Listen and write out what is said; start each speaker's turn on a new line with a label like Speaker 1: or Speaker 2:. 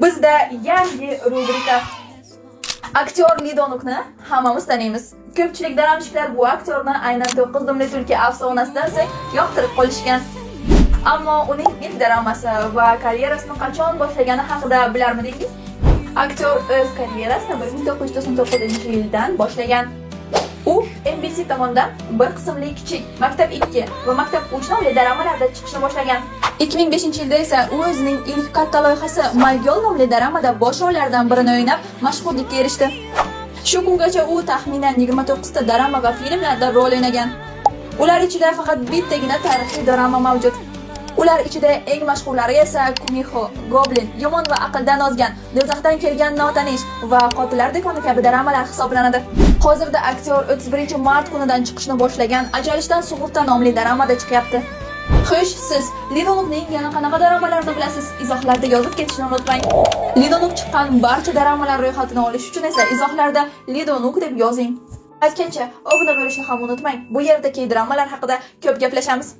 Speaker 1: Bizda yangi rubrika. Aktyor Li Donukni hammamiz taniymiz. Ko'pchilik daramshiklar bu aktyorni aynan 9 dumli tulki afsonasidan so'ng yoqtirib qolishgan. Ammo uning ilk dramasi va karyerasini qachon boshlagani haqida bilarmidingiz? Aktyor o'z karyerasini 1999-yildan boshlagan. U MBC tomonidan bir qismli Kichik, Maktab 2 va Maktab 3 nomli dramalarda chiqishni boshlagan. 2005-yilda esa u o'zining ilk katta loyihasi My Girl nomli dramada bosh rollardan birini o'ynab, mashhurlikka erishdi. Shu kungacha u taxminan 29 ta drama va filmlarda rol o'ynagan. Ular ichida faqat bittagina tarixiy drama mavjud. Ular ichida eng mashhurlari esa Kumiho, Goblin, Yomon va aqldan ozgan, Do'zaxdan kelgan notanish va Qotillar do'koni kabi dramalar hisoblanadi. Hozirda aktyor 31-mart kunidan chiqishni boshlagan Ajralishdan sug'urta nomli dramada chiqyapti. Xo'sh, siz Li Donukning yana qanaqa dramalarini bilasiz? Izohlarda yozib ketishni unutmang. Li Donuk chiqqan barcha dramalar ro'yxatini olish uchun esa izohlarda Li Donuk deb yozing. Aytgancha, obuna bo'lishni ham unutmang. Bu yerda K-dramalar haqida ko'p gaplashamiz.